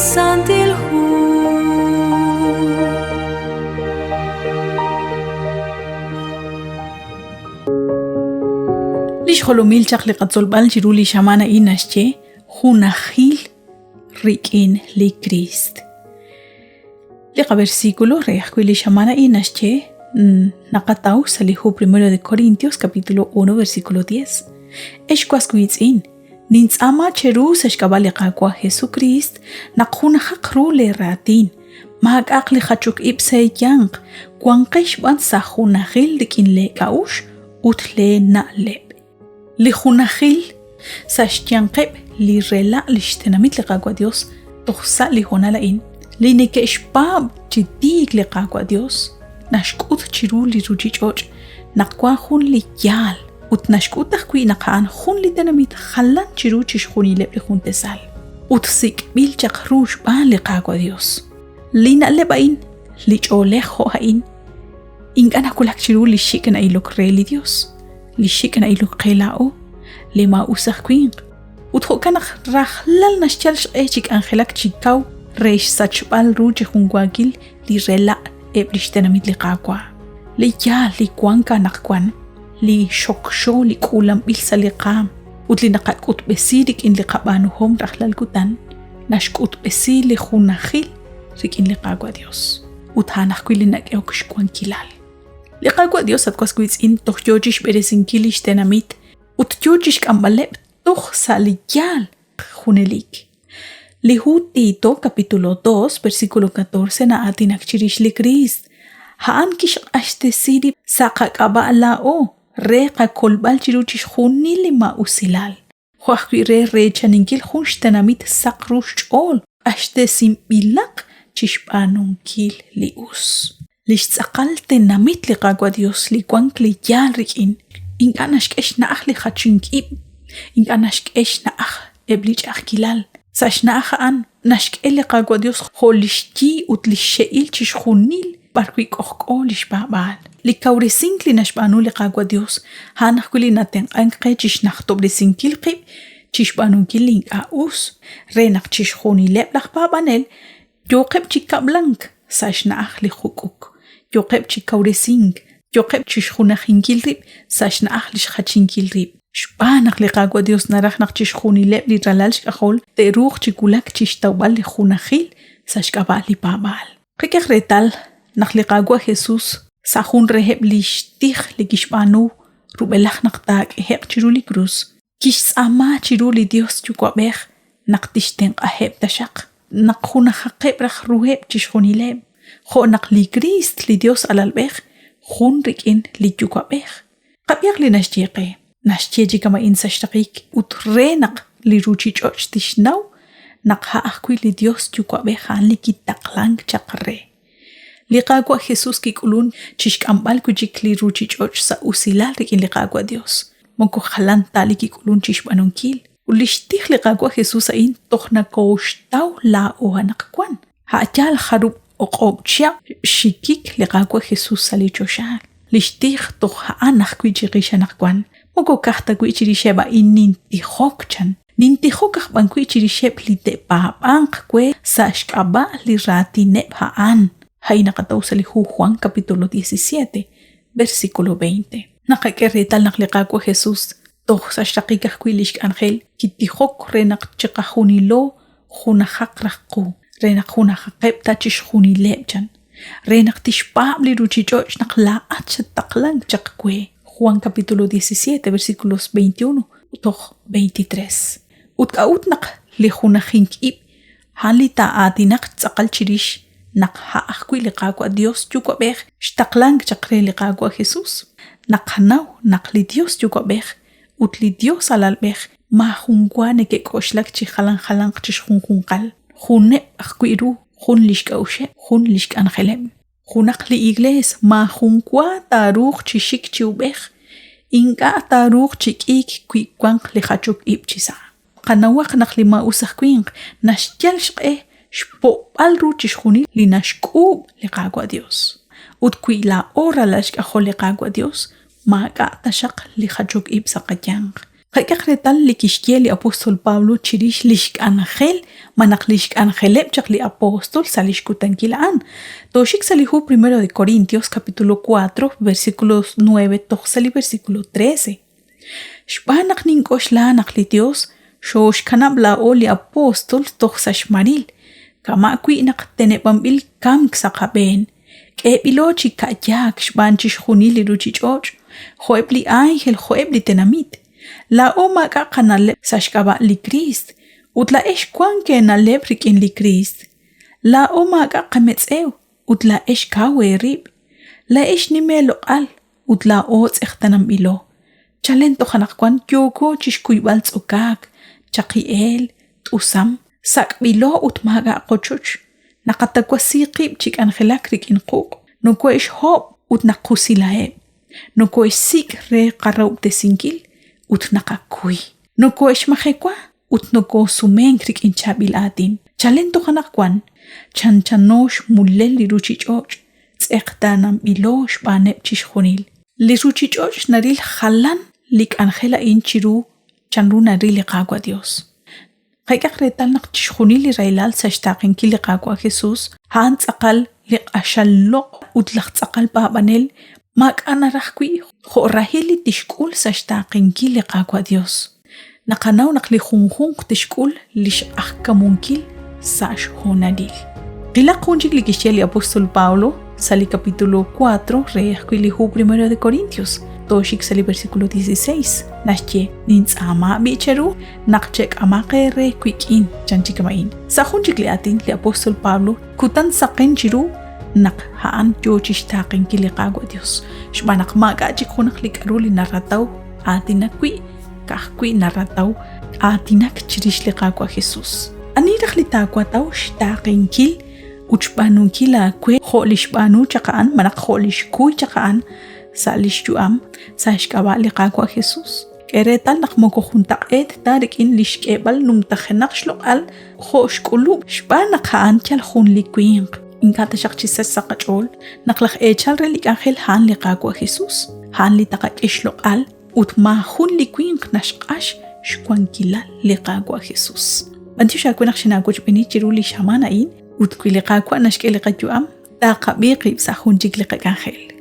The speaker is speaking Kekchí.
Santil Hu. Li xjolomil chaq li qatzolb'al chiru li xamaan a'in naxye junajil rik'in li Kriist. Li qaversículo re ajwi' li xamaan a'in naxye naqataw sa' li hu Primero de Corintios capítulo 1 versículo 10. Ex was wiitz'in, nintz'aama cheru sa' xk'ab'a' li Qaawa' Jesukriist naq junajaq ru lee raatin, maak'a'aq li jachok ib' sa' eeyanq, wanqex b'an sa' junajil rik'in lee k'a'uxl ut lee na'leb'. Li junajil sa' xyanqeb' li rela' lix tenamit li Qaawa' Dios toj sa' li hoonal a'in, li neke'xpaab' chi tiik li Qaawa' Dios, naxk'ut chiru li ruchich'och' naq wan jun li yaal ut naxk'ut ajwi' naq a'an jun li tenamit jalan chiru chixjunileb' li jun tasal ut sik'b'il chaq ru xb'aan li Qaawa' Dios. Li na'leb' a'in, li ch'oolej jo' a'in, ink'a' nawulak chiru li xik' na'ilok re li Dios, li xik' na'ilok qe laa'o, li maa'us aj winq. Ut jo'kan naq rajlal naxyal xq'e chi k'anjelak chi kaw re xsachb'al ru chi junwaakil li rela' eb' lix tenamit li Qaawa'. Li yaal li wank anaqwan, li xokxo li k'uulanb'il sa' li qaam ut li naqak'utb'esi rik'in li qab'aanuhom rajlal kutan, naxk'utb'esi li junajil rik'in li Qaawa' Dios. Ut a'an ajwi' li nak'ehok xwankilal. Li Qaawa' Dios at was wiitz'in toj yoo chixb'eresinkil lix tenamit ut yoo chixk'amb'aleb' toj sa' li yaal junelik. Li hu Tito capítulo 2 versículo 14 na'aatinak chirix li Kriist. A'an kixq'axtesi rib' sa' qak'ab'a' laa'o re qakolb'al chiru chixjunil li maa'usilal, jo' ajwi' re reechaninkil jun xtenamit saq ru xch'ool q'axtesinb'ilaq chi xb'aanunkil li us. Li xtz'aqal tenamit li Qaawa' Dios li wank li yaal rik'in, ink'a' naxk'e xna'aj li jachink ib', ink'a' naxk'e xna'aj eb' li ch'a'ajkilal. Sa' xna'aj a'an naxk'e li Qaawa' Dios jo' li xyi ut li xxe'il chixjunil b'arwi' k'ojk'o li xpaab'aal. Li kawresink li naxb'aanu li Qaawa' Dios a'an ajwi' li natenq'ank qe chi xnajtob'resinkil qib' chi xb'aanunkil li ink'a' us, re naq chixjunileb' laj paab'anel Yooqeb' chi kab'lank sa' xna'aj li juk'uk, yooqeb' chi kawresink, yooqeb' chi xjunajinkil rib' sa' xna'aj li xjachinkil rib'. Xb'aan naq li Qaawa' Yos naraj naq chixjunileb' li ralal xk'ajol te'ruuq chi wulak chi xtawb'al li junajil sa' xk'ab'a' li paab'aal. Qak'ehaq reetal naq li Qaawa' Jesús sa' jun reheb' li xtij li kixb'aanu rub'elaj naq taak'ehe'q chiru li krus, Kixtz'aama chiru li Dios Yuwa'b'ej naq tixtenq'aheb' taxaq, naq junajaqeb' raj ruheb' chixjunileb', jo' naq li Kriist li Dios Alalb'ej jun rik'in li Yuwa'b'ej. Qab'ihaq li naxye qe, naxye chi kama'in sa' xraqik ut re naq li ruuchich'och' tixnaw naq a' ajwi' li Dios Yuwa'b'ej a'an li kitaqlank chaq re. Li Qaawa' Jesús kik'ulunk chi xk'amb'al wi' chik li ruuchich'och' sa' usilal rik'in li Qaawa' Dios. Moko jalan ta li kik'ulunk chi xb'aanunkil. Ut li xtij li Qaawa' Jesús a'in toj nokooxtaw laa'o anaqwan. A' yaal jarub' o'q'ob' chihab' xxikik li Qaawa' Jesús sa' li choxa, li xtij toj a'an ajwi' chiqix anaqwan. Moko ka'aj ta wi' chirixeb' a'in nintijok, chan. Nintijok aj b'an wi' chirixeb' li te'paab'anq we sa' xk'ab'a' li raatineb' a'an. A'in naqataw sa' li hu Juan capítulo 17, versículo 20. Naqak'e reetal naq li Qaawa' Jesús toj sa' xraqik ajwi' li xk'anjel kitijok re naq chiqajunilo junajaq raj qu, re naq junajaqeb' ta chixjunileb', chan, re naq tixpaab' li ruuchich'och' naq laa'at xattaqlank chaq we. Juan capítulo 17, versículos 21 toj 23. Ut k'a'ut naq li junajink ib' a'an li taa'aatinaq tz'aqal chirix naq a' ajwi' li Qaawa' Dios Yuwa'b'ej xtaqlank chaq re li Qaawa' Jesus? Naqanaw naq li Dios Yuwa'b'ej ut li Dios Alalb'ej maajun wa neke'k'oxlak chi jalan jalanq chixjunjunqal, juneb' ajwi' ru, jun lix k'a'uxeb', jun lix k'anjeleb'. Junaq li iglees maajun wa taaruuq chi xik chi ub'ej, ink'a' taaruuq chi k'iik wi wanq li jachok ib' chi sa'. Qanawaq naq li maa'us aj winq naxyal xq'e xpo'b'al ru chixjunil li naxk'uub' li Qaawa' Dios. Ut wi laa'o ralal xk'ajol li Qaawa' Dios, maak'a' taxaq li jachok ib' sa' qayanq. Qak'ehaq reetal li kixye li apóstol Pablo chirix li xk'anjel malaj li xk'anjeleb' chaq li apóstol sa' li xkutankil a'an. Tooxik sa' li hu Primero de Corintios capítulo 4 versículos 9 toj sa' li versículo 13. Xb'aan naq nink'oxla naq li Yos xooxkanab' laa'o li apóstol toj sa' xmaril, kama' wi' naq teneb'anb'il kamk sa' qab'een, k'eeb'ilo chi ka'yaak xb'aan chixjunil li ruuchich'och', jo'eb' li ánjel jo'eb' li tenamit. Laa'o maak'a' qana'leb' sa' xk'ab'a' li Kriist, ut laa'ex wank eena'leb' rik'in li Kriist. Laa'o maak'a' qametz'ew, ut laa'ex kaw eerib'. Laa'ex nim eeloq'al, ut laa'o tz'eqtaananb'ilo. Chalen toj anaqwan yooko chi xkuyb'al tz'okaak, chaqi'eel, t'usam, sak'b'ilo ut maak'a' qochoch. Naqatawasi qib' chi k'anjelak rik'in quq', nokohe'xhob' ut naqusilaheb', nokohe'xsik' re qarahob'tesinkil ut naqakuy. Nokohe'xmajewa ut nokoosumenk rik'in chaab'il aatin. Chalen toj anaqwan, chanchano xmulel li ruuchich'och', tz'eqtaananb'ilo xb'aaneb' chixjunil. Li ruuchich'och' naril jalan li k'anjel a'in chiru chanru naril li Qaawa' Yos. Qak'ehaq reetal naq chixjunil li rahilal sa' xtaaqenkil li Qaawa' Jesus a'an tz'aqal li q'axal loq' ut laj tz'aqal paab'anel maak'a' naraj wi' jo' rahil li tixk'ul sa' xtaaqenkil li Qaawa' Yos. Naqanaw naq li junjunq tixk'ul li xq'ajkamunkil sa' xhoonalil. Qilaq jun chik li kixye li apóstol Pablo sa' li capítulo 4 re ajwi' li hu Primero de Corintios, tooxik sa' li versículo 16, naxye, Nintz'aama b'i' cheru naq chek'amaq eere wik'in, chan chi kama'in. Sa' jun chik li aatin, li apóstol Pablo kutan saqen chiru naq a'an yoo chixtaaqenkil li Qaawa' Dios, xb'aan naq maak'a' chik junaq li k'a'ru li narataw aatinak wi' ka'ajwi' narataw aatinak chirix li Qaawa' Jesus. Ani raj li taawataw xtaaqenkil ut xb'aanunkil aawe jo' li xb'aanu chaq a'an malaj jo' li xkuy chaq a'an sa' li xyu'am sa' xk'ab'a' li Qaawa' Jesus? K'e reetal naq moko juntaq'eet ta rik'in li xk'eeb'al numtajenaq xloq'al jo' xk'ulub' xb'aan naq a'an yal jun li winq. Ink'a' taxaq chi sachk sa' qach'ool naq laj eechal re li k'anjel a'an li Qaawa' Jesus, a'an li taqak'e xloq'al ut maajun li winq naxq'ax xwankilal li Qaawa' Jesus. B'antiox aawe naq xinaawochb'eeni chiru li xamaan a'in ut wi li Qaawa' naxk'e li qayu'am, taqab'i qib' sa' jun chik li qak'anjel.